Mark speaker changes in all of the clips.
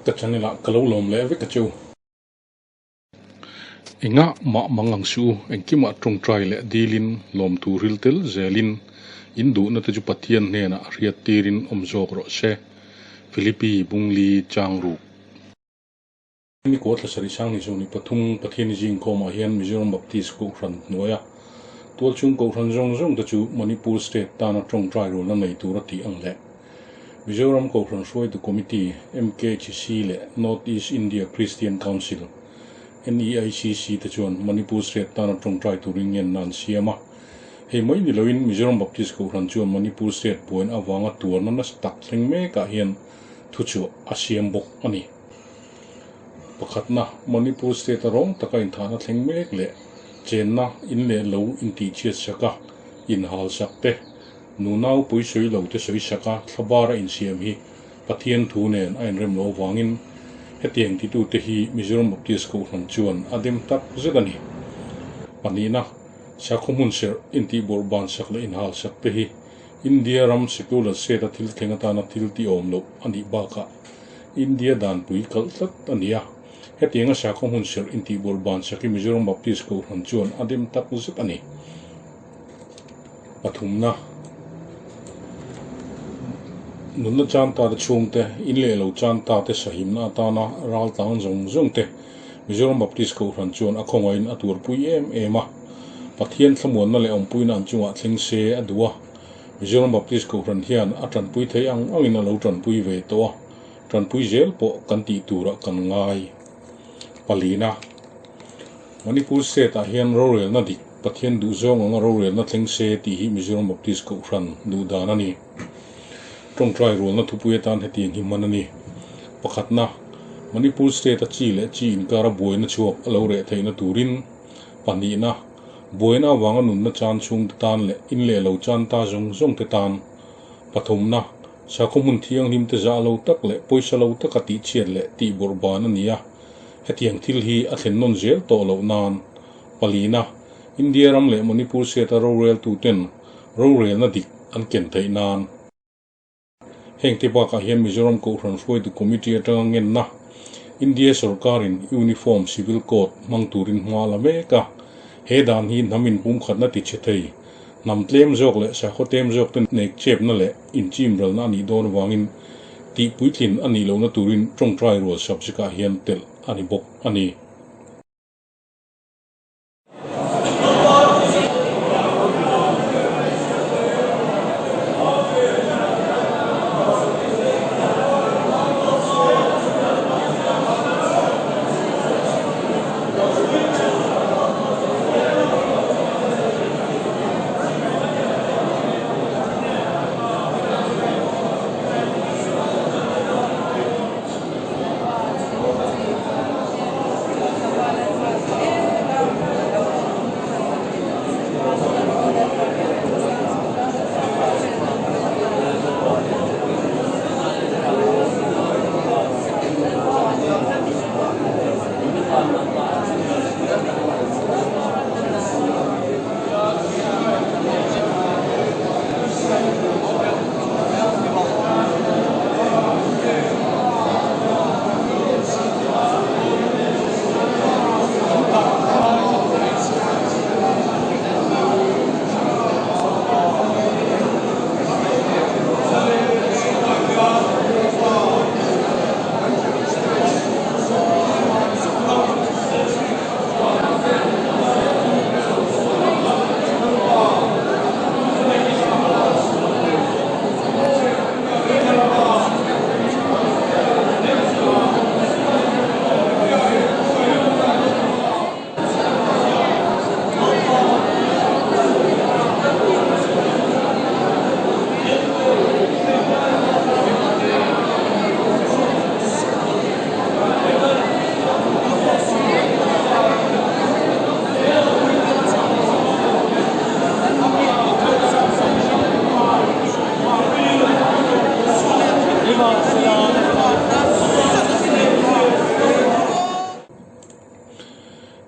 Speaker 1: Ka channel ah ka lo lawm leh vek a cheu. Engah mah mang ang suh u, engkimah tawngtai leh dilin lawmtu ril tel zelin in duhna te chu Pathian hnenah hriat tirin awm zawk rawh se. Philippi Bungli Chang Ruk. Ni kua thla sarih sang ni zawh ni pathum Pathian i zing khawmah hian Mizoram Baptist Kohhran hnuaia tualchhung Kohhran zawng zawng te chu Manipur State tana tawngtai rualna nei tura tih ang leh Mizoram Kohhran Hruaitu Committee, MKHC, leh North East India Christian Council, NEICC, te chuan Manipur State tana tawngtai turin ngenna an siam a. Hei mai ni loin Mizoram Baptist Kohhran chuan Manipur State buaina avanga tuarna nasa tak thleng mekah hian thuchhuah a siam bawk a ni. Pakhatna, Manipur state-a rawng taka inthahna thleng mek leh chenna in leh lo intihchhiat sak a, inhal sak te, nunau pawisawi lo te sawi sak a thlabara insiam hi Pathian thu nen a inrem loh avangin hetiang titute hi Mizoram Baptist Kohhran chuan a dem tak zet a ni. Pahnihna, sakhaw hmun serh intihbawrhban sak leh inhal sak te hi India ram secular state-a thil thleng atana thil tihawm loh a nih bakah India danpui kalh tlat a ni a, hetianga sakhaw hmun serh intihbawrh ban sak hi Mizoram Baptist Kohhran chuan a dem tak zet a ni. Pathumna, Nunna chan ta te chhungte, in leh lo chan ta te sahimna atana ral tlang zawng zawng te Mizoram Baptist Kohhran chuan a khawngaihin a tuarpui em em a, Pathian thlamuanna leh awmpuina an chungah thleng se a duh a. Mizoram Baptist Kohhran hian a tanpui thei ang angin a lo tanpui ve tawh a, tanpui zel pawh kan tih turah kan ngai. Palina, Manipur State ah hian rorelna dik, Pathian duhzawng anga rorelna thleng se tih hi Mizoram Baptist Kohhran duhdan a ni. Tawngtai rualna thupui atan hetiang hi hman a ni. Pakhatna, Manipur State a chi leh chi inkara buaina chhuak a lo reh theihna turin, Pahnihna, Buaina avanga nunna chan chhungte tan leh in leh lo chan ta zawng zawng te tan. Pathumna, Sakhaw hmun thianghlim te zah lo tak leh pawisa lo taka tihchhiat leh tihbawrh ban a ni a, hetiang thil hi a thlen nawn zel tawh loh nan. Palina, India ram leh Manipur state-a roreltuten rorelna dik an ken theih nan. Hengte bakah hian Mizoram Kohhran Hruaitu Committee atanga ngenna India sorkarin Uniform Civil Code hmang turin hma la mek a. He dan hi hnam inpumkhatna ti chhe thei, hnam tlem zawk leh sakhaw tlem zawk te nek chepna leh inchimralna a nih dawn avangin tihpuitlin a nih lohna turin tawngtai rual subject-ah hian telh a ni bawk a ni.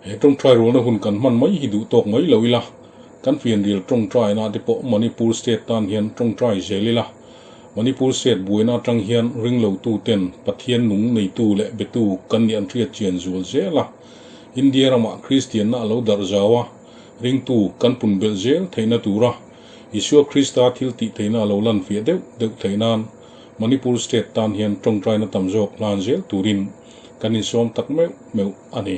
Speaker 1: He tawngtai rualna hun kan hman mai hi duh tawk mai lo ila, kan fianrial tawngtaina te pawh Manipur state tan hian tawngtai zel ila. Manipur State buaina atang hian ringlotu ten Pathian nung neitu leh betu kan nih an hriat chian zual zel a. India ramah Kristianna a lo darh zau a, ringtu kan pun belh zel theihna tura Isua Krista thil tih theihna a lo lan fiah deuh deuh theih nan Manipur State tan hian tawngtaina tam zawk hlan zel turin kan insawm tak meuh meuh a ni.